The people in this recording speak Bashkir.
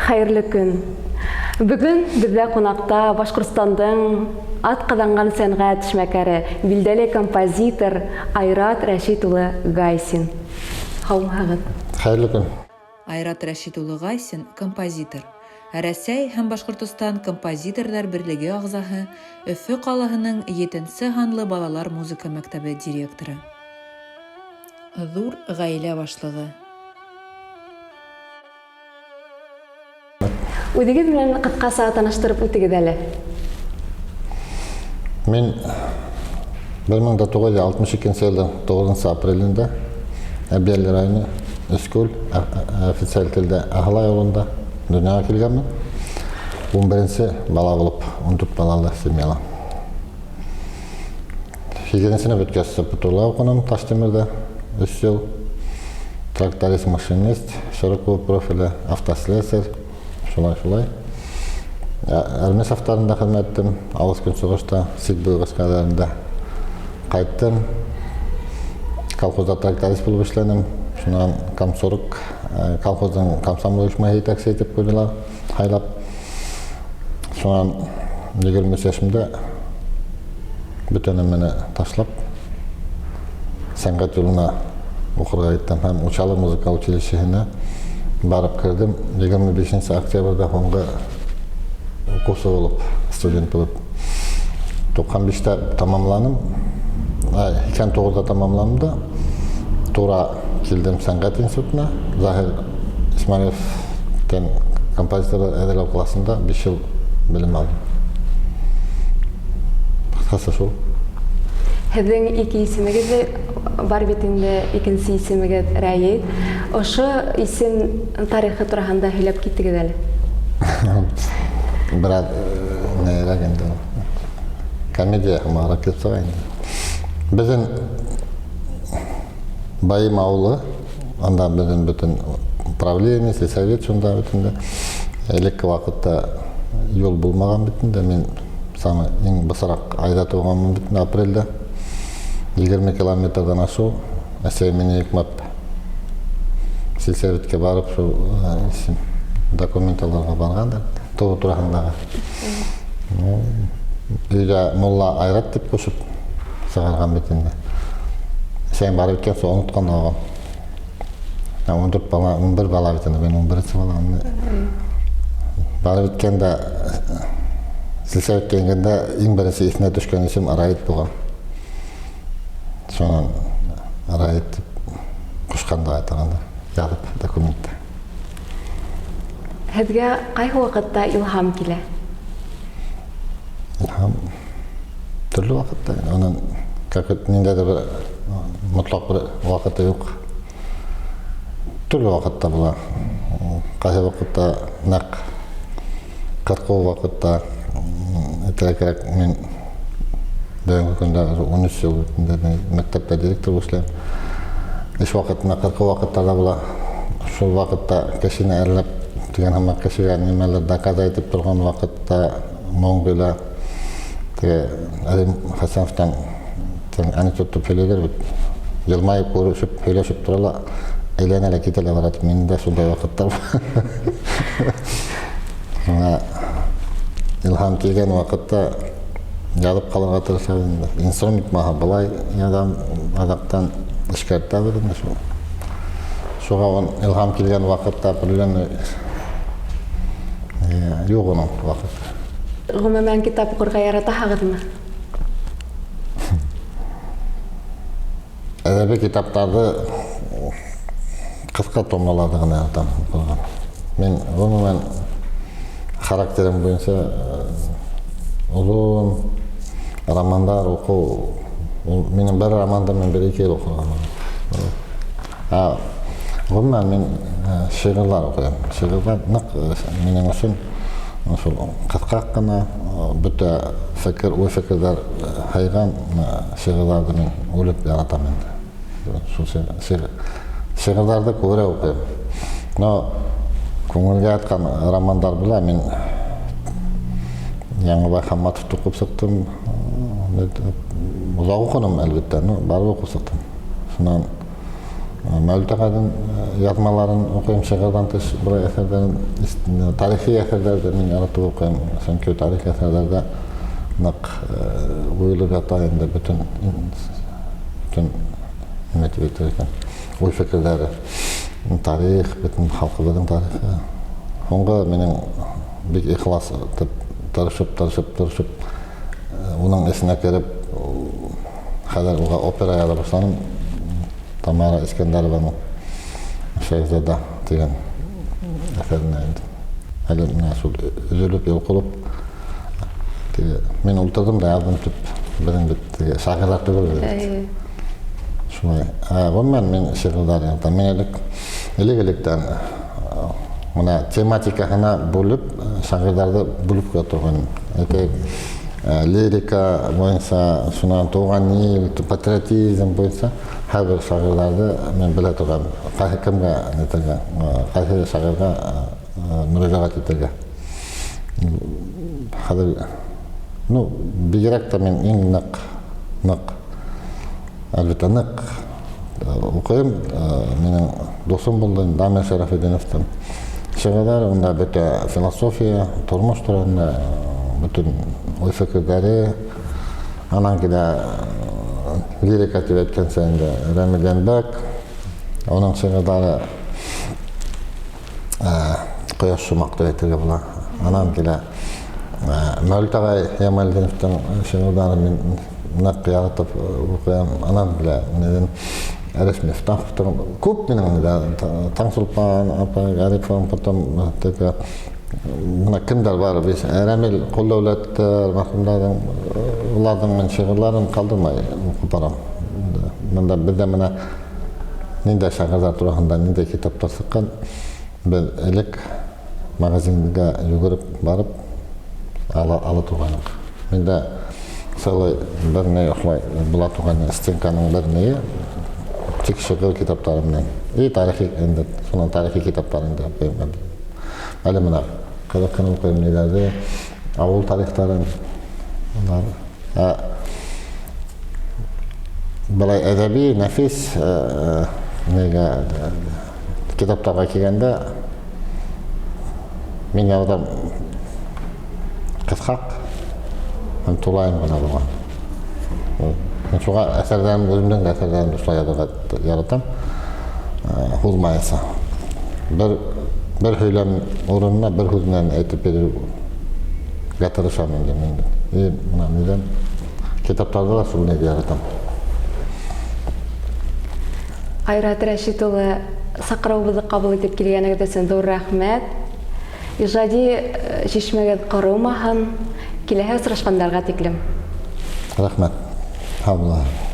Хәйерле көн! Бөгөн беҙҙә ҡунаҡта Башҡортостандың атҡаҙанған сәнғәт эшмәкәре, билдәле композитор Айрат Рәшит улы Гайсин. Һаумыһығыҙ! Хәйерле көн! Айрат Рәшит улы Гайсин, композитор, Рәсәй һәм Башҡортостан композиторҙар берлеге ағзаһы, Өфө ҡалаһының етенсе һанлы балалар музыка мәктәбе директоры. Ҙур ғаилә башлығы. Үҙегеҙ менән ҡыҫҡаса таныштырып үтегеҙ әле. Мин 1962 йылдың 9 апрелендә Әбйәлил районы Өскүл, официаль телдә Аһылай ауылында донъяға килгәнмен. 11-нсе бала булып, 14 балалы семьяла. Һигеҙенсене бөткәс, ПТУ-ла уҡыным Таштимерҙә 3 йыл. Тракторист-машинист, широкого профиля, автослесарь, шулай-шулай. Армия сафтарында хеҙмәт иттем, Алыҫ Көнсығышта, сик буйы ғәскәрҙәрендә. Ҡайттым, колхозда тракторист булып эшләнем. Шунан комсорг, колхоздың комсомол ойошмаһы етәксе итеп ҡуйҙылар, һайлап. Шунан 23 йәшемдә бөтә нәмәне ташлап, сәнғәт юлына уҡырға киттем һәм Учалы музыка училищеһына барып керҙем. 25 октябрҙә һуңғы уҡыусы булып, студент булып. 95-тә тамамланым, 89-да тамамланым да, тура килдем сәнғәт институтына. Заһир Исмәғилевтән композиторҙар әҙерләү класында 5 йыл белем алдым. Ҡыҫҡаса шул. Һеҙҙең ике исемегеҙ ҙә бар бит инде, икенсе исемегеҙ Рәит. Ошо исем тарихы тураһында һөйләп китегеҙ әле. Бер аҙ нәйерәк инде ул. Комедия һымағыраҡ килеп сыға инде. Беҙҙең Байым ауылы, анда беҙҙең бөтөн правление, сельсовет шунда бит инде. Элекке ваҡытта юл булмаған бит инде. Мин самый иң бысыраҡ айҙа тыуғанмын бит инде, апрелдә. 20 километрҙан ашыу, әсәй мине йөкмәп сельсоветкә барып, шул документ алырға барғандыр, тыуыу тураһындағы. Өйҙә мулла Айрат тип ҡушып сығарған бит инде. Әсәйем барып еткән соң онотҡан да алған. 14 бала, 11 бала бит инде, мин 11-нсе бала. Барып еткәндә, сельсоветкә ингәндә иң беренсе иҫенә төшкән исем Раит булған. Шунан Раит тип ҡушҡан да айтағанда, яҙып документта. Һеҙгә ҡайһы ваҡытта илһам килә? Илһам төрлө ваҡытта. Унан как ниндәйҙер бер мотлаҡ бер ваҡыты юҡ. Төрлө ваҡытта була. Ҡайһы ваҡытта нәҡ ҡырҡыу ваҡытта, әйтергә кәрәк, мин бөгөнгө көндә 13 йыл инде мәктәптә директор булып эшләйем. Эш ваҡытында ҡырҡыу ваҡыттарҙа була. Шул ваҡытта кешене әрләп тигән һымаҡ кешегә нимәлер доказать итеп торған ваҡытта моң килә. Теге Әлим Хәсәновтан анекдот тип һөйләйҙәр бит. Йылмайып күрешеп, һөйләшеп тора ла, әйләнә лә китә лә бара. Минең дә шундай ваҡыттар бар. Шуңа илһам килгән ваҡытта яҙып ҡалырға тырышабыҙ инде. Инструмент маһа былай яҙам, аҙаҡтан эшкәртәбеҙ инде шул. Шуға илһам килгән ваҡытта определенный юҡ уның ваҡыты. Ғөмүмән, китап уҡырға яратаһығыҙмы? Әҙәби китаптарҙы ҡыҫҡа томналарҙы ғына яратам уҡырға. Мин ғөмүмән характерым буйынса оҙон романдар уҡыу, ул минең бер романды мин бер-ике йыл уҡығанмын. Ғөмүмән мин шиғырҙар уҡыйым. Шиғырҙар ныҡ минең өсөн шул ҡыҫҡа ҡына бөтә фекер, уй-фекерҙәр һыйған шиғырҙарҙы мин үлеп яратам инде. Шул шиғырҙарҙы күберәк уҡыйым. Но күңелгә ятҡан романдар була, мин Яңыбай Хамматовты уҡып сыҡтым. Оҙаҡ уҡыным, әлбиттә, но барыбер уҡып сыҡтым. Шунан Мәүлит ағайҙың яҙмаларын уҡыйым, шиғырҙан тыш берәй әҫәрҙәрен, тарихи әҫәрҙәрҙе мин яратып уҡыйым, сөнки тарихи әҫәрҙәрҙә ныҡ уйылып ята инде бөтөн бөтөн нимә тип әйтер икән, уй-фекерҙәре, тарих, бөтөн халҡыбыҙҙың тарихы. Һуңғы минең бик ихлас итеп тырышып, тырышып, тырышып, уның эсенә кереп, хәҙер уға опера яҙа башланым. Тамара Искәндәрованың Шәһзада тигән әҫәренә инде. Әле менә шул өзөлөп, йолҡолоп, теге мин ултырҙым да яҙҙым тип, беҙҙең бит теге шағирҙар түгел беҙ бит. Шулай. Ә, ғөмүмән, мин шиғырҙар яратам. Мин элек, элек-электән мына тематикаһына бүлеп, шағирҙарҙы бүлеп ҡуя торғайным. Әйтәйек, лирика буйынса, шунан тыуған ил, патриотизм буйынса һәр бер шағирҙарҙы мин белә торғайным. Ҡайһы кемгә нитергә, ҡайһы шағирға мөрәжәғәт итергә. Хәҙер, ну, бигерәк тә мин иң ныҡ, ныҡ, әлбиттә, ныҡ уҡыйым. Минең дуҫым булды Дамир Шәрәфетдиновтың шиғырҙары, унда бөтә философия, тормош тураһында бөтөн уй-фекерҙәре. Анан килә лирика тип әйткәнсә инде Рәмил Йәнбәк, уның шиғырҙары ҡояш шумаҡ тип әйтергә була. Анан килә Мәүлит ағай Ямалдиновтың шиғырҙарын мин ныҡ яратып уҡыйым. Анан килә минең Әрәш Мифтаховтың күп минең Таңсулпан апай Ғарифова, потом теге мына кемдәр бар, Рәмил Ҡолдәүләттәр, мәрхүмдәрҙең, уларҙың мин шиғырҙарын ҡалдырмай уҡып барам. Бында беҙҙә мына ниндәй шағирҙар тураһында ниндәй китаптар сыҡҡан, беҙ элек магазинға йүгереп барып ала, ала торғайныҡ. Миндә целый бер ни ошолай була торғайны, стенканың бер ние тик шиғыр китаптары менән. И тарихи инде, шунан тарихи китаптар инде. Әле мына ҡыҙыҡ уҡыйым ниҙәрҙе, ауыл тарихтарын. Улар былай әҙәби, нәфис нигә китаптарға килгәндә мин яҙам ҡыҫҡаҡ һәм тулайым ғына булған. Мин шуға әҫәрҙәрем, үҙемдең дә әҫәрҙәремде шулай яҙырға яратам. Һуҙмайынса. Бер бер һөйләм урынына бер һүҙ менән әйтеп бирергә тырышам инде мин. И мына ниҙән китаптарҙы ла шул нигә яратам. Айрат Рәшит улы, саҡырыуыбыҙҙы ҡабул итеп килгәнегеҙ өсөн ҙур рәхмәт. Ижади шишмәгеҙ ҡоромаһын. Киләһе осрашҡандарға тиклем. Рәхмәт. Һау булығыҙ.